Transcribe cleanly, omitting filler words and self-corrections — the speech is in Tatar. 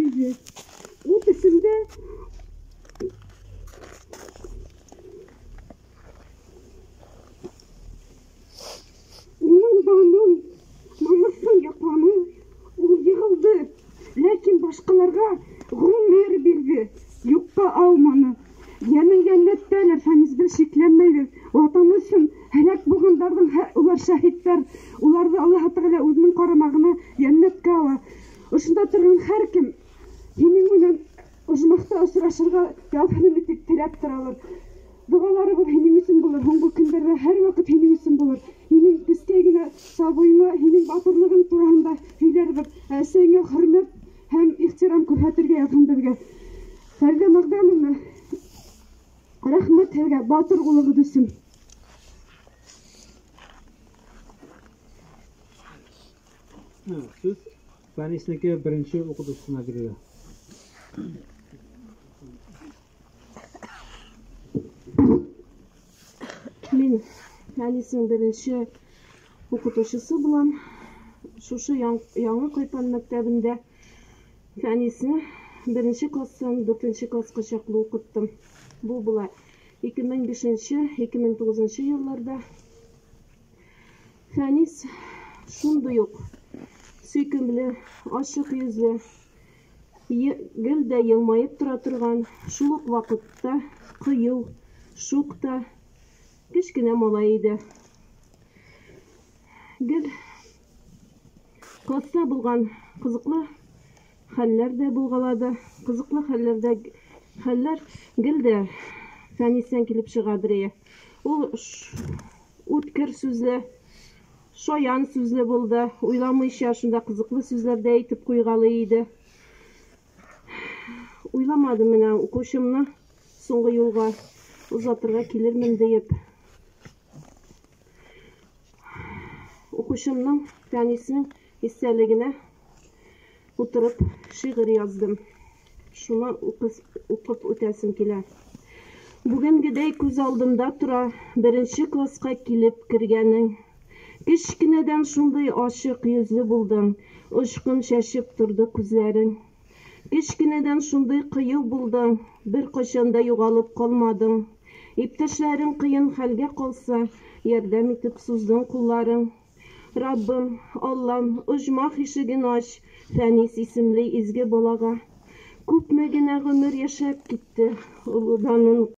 иде. Ут эчендә Уның данын, намусын якланы, ул егылды, ләкин башкаларга гомер бирде, юкка ауманы. Йәнең җәннәттәлер, Фәнис, без шикләнмәйбез. Ватаны өчен һәлак булганнарның улар шәһидләр, уларны Аллаһы Тәгалә үзенең карамагына җәннәткә ала. Ошында торган һәркем һинең белән оҗмахта очрашырга язсын дип теләп торалар. Догаларыбыз һинең өчен булыр, һуңгы көннәрдә һәрвакыт һинең өчен булыр. Һинең кечкәй генә сабыеңа һинең батырлыгың турында һөйләрбез. Ә әсәеңә хөрмәт һәм ихтирам күрһәтергә язсын безгә. Фәридә Мәгъдәновна, рәхмәт һеҙгә батыр улығыҙ өсөн. Сүз Фәниснеке беренче укытучысына бирелә. Мин Фәниснең беренче укытучысы булам. Шушы Яңа Кайпан мәктәбендә Фәнисне беренче класстан дүртенче класска чаклы укыттым. Бу була 2005-2009 елларда. Фәнис шундый ук сөйкемле, ачык йөзле, гел дә елмаеп тора торган, шул ук вакытта кыю, шук та кечкенә малай иде. Гел класста булган кызыклы хәлләр дә булгалады. Кызыклы хәлләрдә хәлләр гел дә Фәнистән килеп чыгадыр ие. Ул үткер сүзле, шаян сүзле булды. Уйламыйча шунда кызыклы сүзләр дә әйтеп куйгалый иде. Уйламадым менә укучымны соңгы юлга озатырга килермен диеп. Укучымның Фәниснең истәлегенә утырып шигырь яздым. Шуны укып үтәсем килә. Бүгенгедәй күз алдымда тора беренче класска килеп кергәнең. Кечкенәдән шундый ачык йөзле булдың, очкын чәчеп торды күзләрең. Кечкенәдән шундый кыю булдың, беркайчан да югалып калмадың. Иптәшләрең кыен хәлгә калса, ярдәм итеп суздың кулларың. Раббым, Аллам, оҗмах ишеген ач Фәнис исемле изге балага. Күпме генә гомер яшәп китте, олы данын.